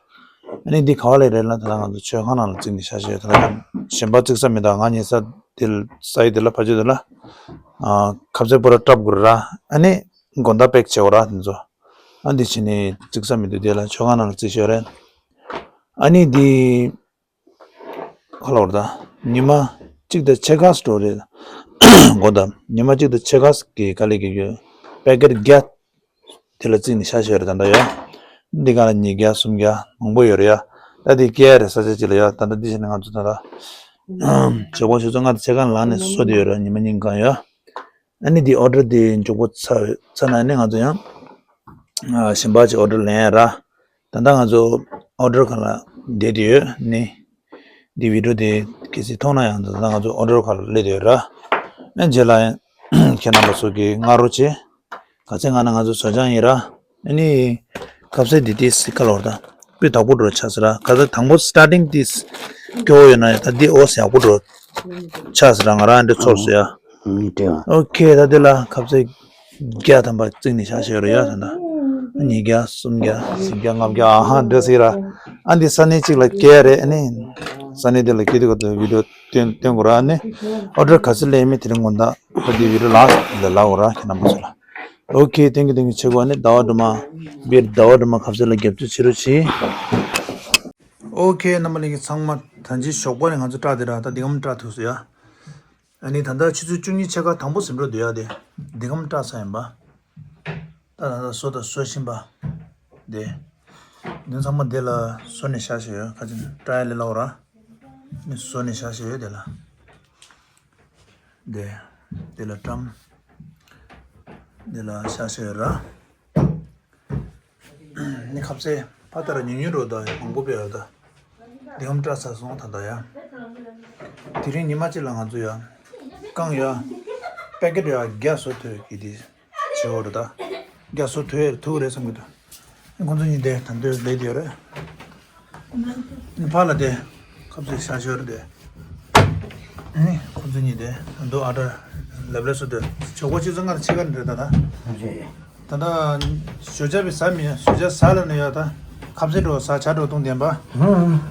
ཨ་ནི་འདི་ག་བ་ལས་རེད་ལ་ད་ལྟ་ང་ཚོ་མཆོད་ཁང་ནང་ལ་བཙུགས་ནས་བཞག་བཞག་ད་ལྟ་གཞན་པ་བཙུགས་ས་མི་འདུག་ང་ཉལ་ས་དེ་ལ་ས་ཡི་དེ་ལ་ཕ་ཆོས་དེ་ལ། ཁ་ཟས་པོ་ར་སྲབ་དགོས་ར། ཨ་ནི་དགོང་དག་པེག་བྱེད་དགོས་ར་དེ་ཚོ། ཨ་འདི་བྱས་ནས་བཙུགས་ས་མི་འདུག་དེ་ལ་མཆོད་ཁང་ནང་ལ་བཙུགས་ཤོག་རེད། ཨ་ནི་འདི། ཁ་ལོར་ད། ཉི་མ་གཅིག་དང་ཕྱེད་ཀ་འགྲོ་རེད། མགོ་ད། ཉི་མ་གཅིག་དང་ཕྱེད་ཀ་གི་དཀའ་ལས་ཀྱི་ཡོད། པེ་ཀེཊ་བརྒྱ། དེ་ལ་བརྩིས་ནས་བཞག་བཞག་རེད་ད་ལྟ་ཡ། འདི་ག་ལ་ཉིས་བརྒྱ་སུམ་བརྒྱ་མང་པོ་ཡོད་རེད་ཡ། ད་དེ་སྐྱེལ་རེད་ས་ཆ་གཅིག་ལ་ཡ་ད་ལྟ་འདི་བྱས་ནས་ང་ཚོ་ད་ལྟ། ཞོགས་པ་ཆུ་ཚོད་ལྔ་དང་ཕྱེད་ཀ་ལངས་ནས་བཟོ་བསྡད་ཡོད་རེད་ཉི་མ་གཉིས་གང་ཡོད། ཨ་ནི་འདི་ཨོ་ཌར་འདི་མགྱོགས་པོ་ཚར་ཚར་ན་ནི་ང་ཚོ་ཡང་། ཨ་གཞན་པ་ཅིག་ཨོ་ཌར་ལེན་ཡ་ར། ད་ལྟ་ང་ཚོ་ཨོ་ཌར་ཁང་ལ་བསྡད་དེ་ཡོད་ནི། འདི་བི་ཌི་ཡོ་དེ་གལ་སྲིད་མཐོང་ན་ཡང་ད་ལྟ་ང་ཚོ་ཨོ་ཌར་ཁང་ལ་སླེབས་དེ་ཡོད་ར། ཨ་རྗེས་ལ་ཡང་ཁྱེད་རྣམ་པ་ཚོ་གིས་མངགས་རོགས་བྱེད། ག་ཚད་མངགས་ན་ང་ཚོ་བཟོ་སྦྱང་ཡིན་ར། ཨ་ནི། ཁ་ཟས་འདི་ཏིས་སི་ཁ་ལོར་ད། དཔེ་དག་པོ་འགྲོ་ཆགས་སི་ར། ཁ་ཟས་དང་པོ་སི་ཊར་ཊིང་ཏིས། སྐྱོ་བོ་ཡོད་ན་ཡང་ད་འདི་ཨོ་སི་ཡག་པོ་འགྲོ་ཆགས་སི་ར་ང་རང་འདི་ཚོར་སོ་ཡ། ཨོ་ཁེ་ད་འདི་ལ་ཁ་ཟས་བརྒྱ་ཐམ་པ་བརྩིས་ནས་བཞག་བཞག་རོ་ཡ་ད་ད། ཉིས་བརྒྱ་སུམ་བརྒྱ་བཞི་བརྒྱ་ལྔ་བརྒྱ་ཨ་ཧ་འདྲ་སི་ར། ཨ་འདི་ས་གནས་གཅིག་ལ་སྐྱེལ་རེད་ཨ་ནི། ས་གནས་དེ་ལ་སྐྱེལ་དུས་ག་དུས་བི་ཌི་ཡོ་སྟོན་སྟོན་དགོས་ར་ཨ་ནི། ཨོ་ཌར་ག་ཚོད་ལེན་མི་དེ་རིང་དགོང་དག་ད་འདི་བི་ཌི་ཡོ་ལ་ལ་ལ་འོ་ར་ཁྱེད་རྣམ་པ་ཚོ་ལ། ཨོ་ཁེ། ཐེང་ཀིའུ་ཐེང་ཀིའུ་ཆེ་གོ་ནི་ཟླ་བ་སྒྲོལ་མ། བིར་ཟླ་བ་སྒྲོལ་མ་ཁ་ཟས་ལ་རྒྱབ་སྐྱོར་བྱེད་རོགས་གྱིས། ཨོ་ཁེ། རྣམ་པ་ལྷན་རྒྱས་ཚང་མ་ད་ཅི་ཞོགས་པ་ནས་ང་ཚོ་སྐྲག་དེ་ར་ད་འདི་གམ་སྐྲག་ཐུག་སོ་ཡ། ཨ་ནི་ད་ལྟ་ཆུ་ཚོད་བཅུ་གཉིས་ཕྱེད་ཀ་དང་པོ་ཟིན་འགྲོ་འདུག་ཡ་དེ། འདི་གམ་སྐྲག་ས་ཡིན་པ། ད་ད་ད་བཟོ་ད་བཟོ་བཞིན་པ། དེ། འདི་ཚང་མ་དེ་ལ་བཟོ་ནས་བཞག་བཞག་ཡོད་ཁ་ཅིག་སྐྲག་ཡ་ལས་སླ་བོ་ར། ནི་བཟོ་ནས་བཞག་བཞག་ཡོད་དེ་ལ། དེ། དེ་ལ་བཀྲམ། དེ་ལ་ཤ་ཤེ་ར། ནི་ཁ་ཟས་ཕ་ད་ར་ཉུང་ཉུང་རོ་ད་མང་པོ་སྤེལ་བ་ད། འདི་གམ་སྐྲག་ཚར་སོང་ད་ད་ཡ། དེ་རིང་ཉི་མ་གཅིག་ལ་ང་ཚོ་ཡ། རྐང་ཡ། པེ་ཀེཊ་ཡ་བརྒྱ་བཟོ་ཐུབ་ཀྱི་དེ། བྱེད་འོ་རེད་ད། བརྒྱ་བཟོ་ཐུབ་ཐུབ་རེད་བསམ་གྱི་འདུག་ཁོང་ཚོ་གཉིས་དེ་ད་འདོད་ལས་དེ་རེད། ཕ་ལ་དེ། ཁབ་ཙེ་ཤ་ཤོར་དེ། ཁོང་ཚོ་གཉིས་དེ་འདུག་ཨ་ད། ལབ་ལབ་སུ་དེ། ཆོག་པ་ཆུ་ཚོད་ལྔ་དང་ཕྱེད་ཀ་ནས་རེད་ད་ད། རེད། ད་ད། ཞོ་ཇ་བི་ཟ་མི་ཞོ་ཇ་ཟ་ལ་ནི་ཡ་ད། ཁབ་ཙེ་འགྲོ་ཟ་ཇ་འགྲོ་བཏུང་བདེན་པ།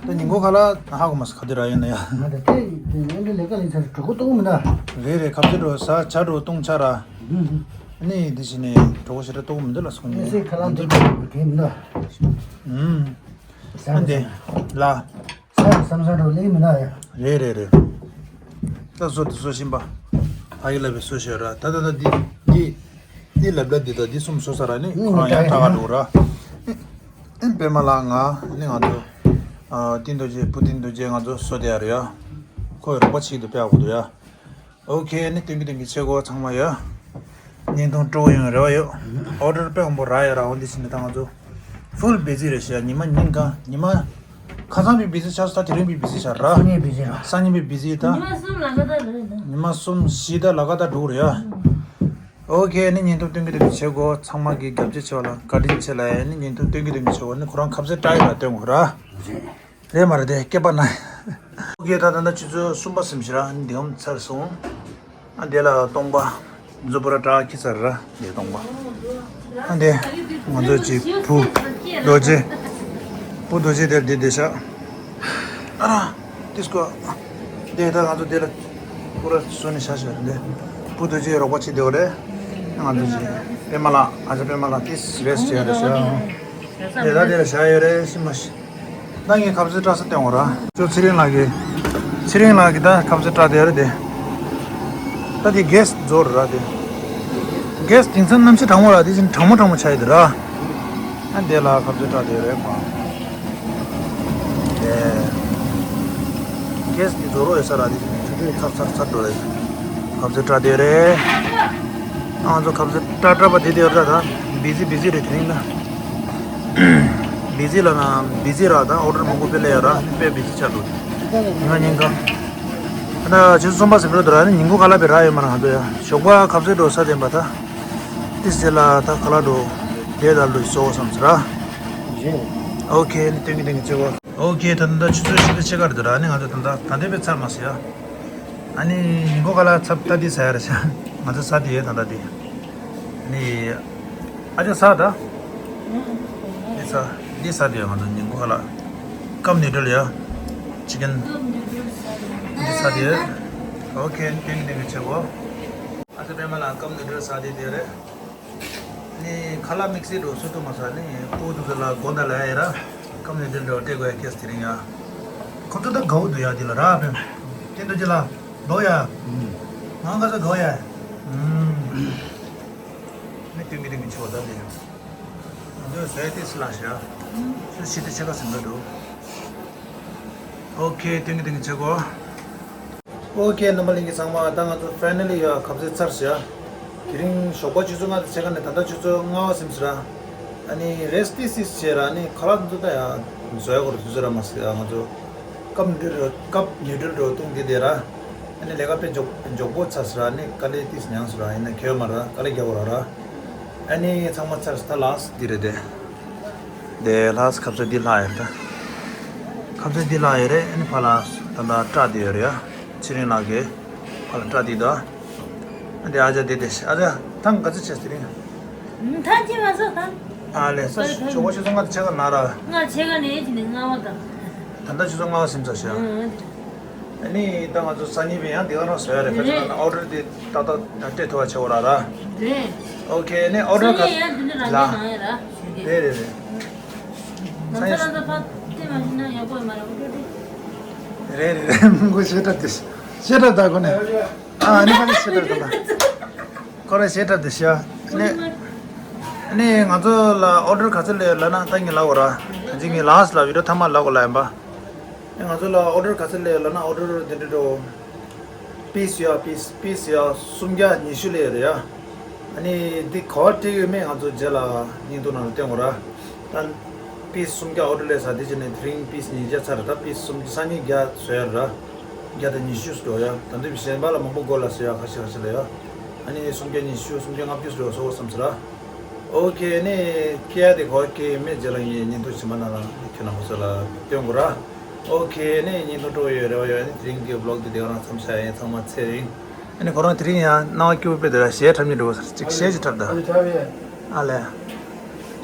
ད་ཉིན་གུང་ཁ་ལ་ཧ་གོ་མ་སོང་ག་དུས་ར་ཡིན་ན་ཡ། ང་ད་དེ་ཡིན་དེ་ལས་ཀ་ལས་ཚར་གྲོད་ཁོག་ལྟོགས་མི་འདུག་རེད་རེད་ཁབ་ཙེ་འགྲོ་ཟ་ཇ་འགྲོ་བཏུང་ཆ་ར། ནི་འདི་བྱས་ནས་གྲོད་ཁོག་ཞེ་དྲག་ལྟོགས་མི་འདུག་ལ་སོང་ནས། ཨེ་སེ་ཁ་ལག་འདི་འགྲོ་དེ་མི་འདུག་ཨུམ། ཨ་འདི། ལ། ས་བསམ་ས་འགྲོ་ལེགས་མི་འདུག་ཡ། རེད་རེད་རེད། ད་བཟོ་དེ་བཟོ་བཞིན་པ། ཕ་གི་ལ་བའི་བཟོ་ཞོར་ར་ད་ད་ད་འདི་འདི། འདི་ལབ་ལབ་འདི་ད་འདི་གསུམ་བཟོ་ས་ར་ནི་ཁོ་རང་ཡང་ཀྲག་ག་འགྲོ་ར། ཨེ་པད་མ་ལགས་ང་ནི་ང་ཚོ། ཏིན་རྡོ་རྗེ་བུ་ཏིན་རྡོ་རྗེ་ང་ཚོ་བཟོ་དེ་ཡ་རེད་ཡ། ཁོས་རོགས་པ་བྱེད་དུ་སྤེལ་དགོས་འདུག་ཡ། ཨོ་ཁེ་ནི་ཏིང་གི་ཏིང་གི་ཆེ་གོ་ཚང་མ་ཡོད། བརྙན་ཐུང་སྤྲོ་བོ་ཡོང་རེ་བ་ཡོད། ཨོ་ཌར་དཔེ་མང་པོ་རག་ཡོད་ར་འོ་འདི་ཕྱིན་ནས་ད་ང་ཚོ། ཕུལ་བི་ཛི་རེད་ཤག་ཉི་མ་ཉིན་གང་ཉི་མ། ཁ་སང་བི་བི་ཛི་ཆགས་སོང་ད་དེ་རིང་བི་བི་ཛི་ཆགས་ར། སང་ཉིན་བི་ཛི་ར། སང་ཉིན་བི་བི་ཛི་ད། ཉི་མ་གསུམ་ལ་ཀ་ད་རེད་ད། ཉི་མ་གསུམ་བཞི་ད་ལ་ཀ་ད་འགྲོ་གི་རེད་ཡ། ཨོ་ཁེ་ནི་བརྙན་ཐུང་སྟོན་གི་ཏིང་གི་ཆེ་གོ་ཚང་མ་གི་རྒྱབ་སྐྱོར་བྱེད་པ་ལ་བཀའ་དྲིན་ཆེ་ལ་ཡ་ནི་བརྙན་ཐུང་སྟོན་གི་ཏིང་གི་ཆེ་གོ་ནི་ཁོ་རང་ཁ་ཟས་ཀྲག་ཡོད་ལ་སྟོན་དགོས་ར། རེད་མ་རེད་དེ་སྐྱེས་པ་ན། ཨོ་ཁེ་ད་ད་ལྟ་ཆུ་ཚོད་གསུམ་པ་ཟིན་ཤག་ར་ཨ་ནི་འདི་གམ་ཚར་སོང་། ཨ་འདི་ལ་སྟོང་པ། མཛུབ་བུ་ར་བྲག་ཁྱི་ཚར་ར་འདི་སྟོང་པ། ཨ་འདི། ང་ཚོ་ཅིག་བུ། རྡོ་རྗེ། བུ་རྡོ་རྗེ་དེར་འདི་བསྡད་ཤག་ཨ་ར། ཏིས་ཀོ། འདི་ད་ང་ཚོ་འདི་ལ། བུ་ར་བཟོ་ནས་ཤག་ཤག་འདི། བུ་རྡོ་རྗེ་རོགས་པ་བྱེད་བསྡད་པ་རེད། ང་ཚོ་ཅིག་པད་མ་ལགས་ཨ་ཅག་པད་མ་ལགས་ཏིས་རེས་བྱེད་ཡ་རེད་ཤག་འདི་ད་འདི་ལ་བཞག་ཡོད་རེད་ཤི་མ་ཤི། ད་ངས་ཁ་ཟས་སྐྲག་ས་བསྟན་འོ་ར། ཅོ་ཚེ་རིང་ལགས་ཀྱིས། ཚེ་རིང་ལགས་ཀྱིས་ད་ཁ་ཟས་སྟག་དེ་རེད་དེ། ད་དེ་གེ་སི་རྫོགས་རེད་ར་དེ། གེ་སི་དེང་སང་གནམ་གཤིས་གྲང་མོ་ར་དེ་བཞིན་གྲང་མོ་གྲང་མོ་ཆགས་ཡོད་དེ་ར། ཨ་དེ་ལ་ཁ་ཟས་སྟག་དེ་རེད་མ། དེ། གེ་སི་དེ་རྫོགས་རོགས་ཡོད་ས་ར་དེ་བཞིན་ཆུ་ཚོད་ཚར་ཚར་ཚར་འགྲོ་རེད། ཁ་ཟས་སྟག་དེ་རེད། ང་ཚོ་ཁ་ཟས་སྟག་སྟག་པ་དེ་དེ་ར་ད། བི་ཟི་བི་ཟི་རེད་དེ་རིང་ད། བི་ཟི་ལ་ན་བི་ཟི་ར་ད་ཨོ་ཌར་མང་པོ་སྤེལ་ལེ་ཡ་ར་དཔེ་བི་ཟི་ཆགས་འདུག་ང་ཉིན་གང་། ད་ཆུ་ཚོད་གསུམ་པ་ཟིན་འགྲོ་དུ་ར་ནི་ཉིན་གུང་ཁ་ལག་པའི་ར་ཡོད་མ་ར་ང་ཚོ་ཡ་ཞོགས་པ་ཁ་ཟས་འགྲོ་ས་དེ་འབའ་ད། ཏི་སེ་ལ་ད་ཁ་ལག་འགྲོ། དེ་ད་ལུས་སོ་བསམ་ཟེར་ར། ཨོ་ཁེ་ནི་སྟོན་གི་སྟོན་གི་ཆེ་བ། ཨོ་ཁེ་ད་ད་ཆུ་ཚོད་བཞི་དང་ཕྱེད་ཀ་རེད་དུ་ར་ནི་ང་ཚོ་ད་ད་ད་འདས་པའི་ཚར་མ་ཟེར་ཡ། ཨ་ནི་ཉིན་གུང་ཁ་ལག་ཚབ་ད་འདི་ཟ་ཡ་རེད་ཤག་ང་ཚོ་ཟ་དེ་ཡོད་ད་ད་དེ། ནི། ཨ་ཅག་ཟ་ད། འདི་ཟ། འདི་ཟ་དེ་ཡོད་ང་ཚོ་ཉིན་གུང་ཁ་ལག་ཀབ་ནུ་ཌལ་ཡ། ཅི་ཀན། འདི་ཟ་དེ་ཡོད། ཨོ་ཁེ་ཏིང་ཏིང་གི་ཆེ་གོ། ཨ་ཅག་པད་མ་ལགས་ཀབ་ནུ་ཌལ་ཟ་དེ་དེ་རེད། ནི་ཁ་ལག་དམིགས་བསལ་འགྲོ་སུ་ཐུབ་མ་ཟ་ནི་ཕྲུ་གུ་དེ་ཚོ་ལ་དགོངས་དག་ལ་ཡ་ཡིན་ར། ཀབ་ནུ་ཌལ་འདྲ་བོ་སྤྲད་དགོས་ཡ་ཁེ་སི་དེ་རིང་ཡ། ཁོ་ཚོ་ད་དགའ་བོ་འདུག་ཡ་དེ་ལ་ར་ཕན། ཁྱེད་འདུག་ཅི་ལ། དགའ་བོ་ཡ། ང་ག་ཚོད་དགའ་བོ་ཡ། ཨུམ། ནི་ཏིང་གི་ཏིང་གི་ཆེ་བ་ད་དེ། ང་ཚོས་ཟས་ཏིས་ལ་ཤ། ཤི་ཏི་ཆེ་ཁ་ཟིན་པ་འདུག་ཨོ་ཁེ་ཏིང་གི་ཏིང་གི་ཆེ་གོ། ཨོ་ཁེ་རྣམ་པ་ལྷན་རྒྱས་ཚང་མ་ད་ང་ཚོ་ཕའི་ནལ་ལི་ཡ་ཁ་ཟས་ཚར་ཤག་དེ་རིང་ཞོགས་པ་ཆུ་ཚོད་ལྔ་དང་ཕྱེད་ཀ་ནས་ད་ལྟ་ཆུ་ཚོད་ལྔ་པ་ཟིན་ཤག་ར། ཨ་ནི་རེ་སི་ཏི་སིས་བྱས་ར་ནི་ཁ་ལག་འདི་ཚོ་ད་ཡ་བཟོ་ཡ་གོ་ར་དུས་ཚོད་ར་མ་ཟེར་ཡ་ང་ཚོ་ཀབ་ནུ་ཌལ་ཀབ་ནུ་ཌལ་འདྲ་བོ་བཏུང་དེ་དེ་ར། ཨ་ནི་ལས་ཀ་དཔེ་མགྱོགས་མགྱོགས་པོ་ཚར་ཤག་ར་ནི་དཀའ་ལས་ཏིས་མྱངས་ཤག་ར་ཡིན་ན་གལ་མ་ར་དཀའ་ལས་རྒྱག་གོ་ར་ར། ཨ་ནི་ཚང་མ་ཚར་ཤག་ད་ལགས་འདི་རེད་དེ། དེ་ལགས་ཁ་ཟས་འདི་ལྷག་ཡོད་རེད། ཁ་ཟས་འདི་ལྷག་ཡོད་རེད། ཨ་ནི་ཕ་ལགས་ད་ལྟ་སྐྲ་དེ་ཡོད་རེད་ཡ། ཚེ་རིང་ལགས་ཀྱི་ཕ་ལགས་སྐྲ་དེ་ད། ཨ་འདི་ཨ་ཅག་དེ་དེ་ཨ་ཅག་ཐང་ག་ཚོད་ཆེ་ཚེ་རིང་། ཐང་ཆེ་མ་སོང་ཐང་། ཨ་ལས་ས་ཞོགས་པ་ཆུ་ཚོད་ལྔ་དང་ཕྱེད་ཀ་ན་ར། ལྔ་ཕྱེད་ཀ་ནས་ཅི་ནས་ལྔ་པ་དང་། ད་ལྟ་ཆུ་ཚོད་ལྔ་པ་ཟིན་ཚར་ཤག་ཨ་ནི་ད་ང་ཚོ་སང་ཉིན་བས་ཡང་འདི་ག་རང་བཟོ་ཡ་རེད། ཁ་ཅིག་ཨོ་ཌར་དེ་ཏག་ཏག་སྤྲད་ཐུབ་པ་བྱེད་འོ་ར་ར། རེད། ཨོ་ཁེ་ནི་ཨོ་ཌར་ཁ་ལ། རེད་རེད་རེད། ང་ཚོ་ལ་ཚ་ཕ་དེ་མ་ཤེས་ན་ཡག་པོ་མ་རེད། རེད་རེད་རེད། མི་གོ་ཤེས་ད་དེ་ཤེས་ད་ད་གོ་ནས། ཨ་ནི་ཁ་ནི་ཤེས་ད་ད་ད། ཁོ་ར་ཤེས་ད་དེ་ཤེས། ནི་ནི་ང་ཚོ་ལ་ཨོ་ཌར་ག་ཚོད་ལས་ལ་ན་ད་ངས་ལབ་འོ་ར། ད་ཅི་ངས་ལགས་ལ་བི་ཌིའོ་ཐ་མ་ལབ་འོ་ལ་ཡིན་པ། ང་ཚོ་ལ་ཨོ་ཌར་ག་ཚོད་སླེབས་ལབ་ན་ཨོ་ཌར་དེ་འདྲ་འགྲོ། པིས་ཡ་པིས་པིས་ཡ་སུམ་བརྒྱ་ཉི་ཤུ་སླེབས་རེད་ཡ། ཨ་ནི་འདི་ག་པར་སྤྲད་ཡོད་མེད་ང་ཚོ་རྗེས་ལ་བརྙན་ཐུང་ནང་ལ་སྟོན་དགོས་ར། ད་པིས་སུམ་བརྒྱ་ཨོ་ཌར་སླེབས་ས་དེ་བྱས་ནས་དེ་རིང་པིས་ཉིས་བརྒྱ་ཚར་རེད། ད་པིས་སུམ་བརྒྱ་སང་ཉིན་བརྒྱ་བཟོ་ཡ་ར། བརྒྱ་དང་ཉི་ཤུ་འགྲོ་ཡ། ད་འདི་གཞན་པ་ལ་མང་པོ་དགོས་ལ་ཟེར་ཡ་ཁ་ཤས་ཁ་ཤས་ལ་ཡ། ཨ་ནི་སུམ་བརྒྱ་ཉི་ཤུ་སུམ་བརྒྱ་ལྔ་བཅུ་འགྲོ་སོ་བསམ་ཟེར་ར། ཨོ་ཁེ་ནི་སྐད་དེ་ག་པར་སྐད་མེད་རྗེས་ལ་ངས་བརྙན་ཐུང་རྗེས་མ་ནང་ལ་ཁྱེད་རྣམ་པ་ཚོ་ལ་སྟོན་དགོས་ར། ཨོ་ཁེ་ནི་བརྙན་ཐུང་སྤྲོ་ཡོད་རེ་བ་ཡོད། ཨ་ནི་དེ་རིང་གི་བི་ལོག་འདི་དེ་ག་རང་མཚམས་བཞག་ཡིན། ཚང་མ་ཚེ་རིང་། ཨ་ནི་ཁོ་རང་དེ་རིང་ཡང་སྣང་བ་སྐྱིད་པོ་དཔེ་དེ་ལ་གཞས་འཁྲབ་མཁན་འདྲ་བོ་ཅིག་གཞས་ཅིག་འཁྲབ་ད། ཨ་ལས།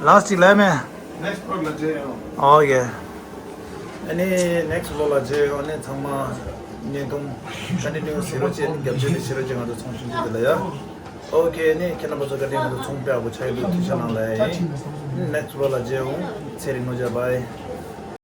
ལགས་ཅིག་ལས་མེད། ནེག་སི་ཊི་བི་ལོག་ལ་མཇལ་ཡོང་། ཨོ་ཡེ། ཨ་ནི་ནེག་སི་ཊི་བི་ལོག་ལ་མཇལ་ཡོང་། ཨ་ནི་ཚང་མ་བརྙན་ཐུང་ཀོན་ཊི་ནིའུ་བྱེད་རོགས་བྱེད། ཨ་ནི་རྒྱབ་སྐྱོར་དེ་བྱེད་རོགས་བྱེད། ང་ཚོ་ཚོང་ཆུང་ཆུང་དེ་ལ་ཡ། ཨོ་ཁེ། ཨ་ནི་ཁྱེད་རྣམ་པ་ཚོ་བཀའ་དྲིན། ང་ཚོ་ཚོང་དཔེ་ཡག་པོ་ཆགས་ཡོད་འདུག་ཐུགས་ཆ་གནང་ལ་ཡ་ཡིན། ནེག་སི་ཊི་བི་ལོག་ལ་མཇལ་ཡོང་། ཚེ་རིང་ནོར་བརྒྱ། བྷའི།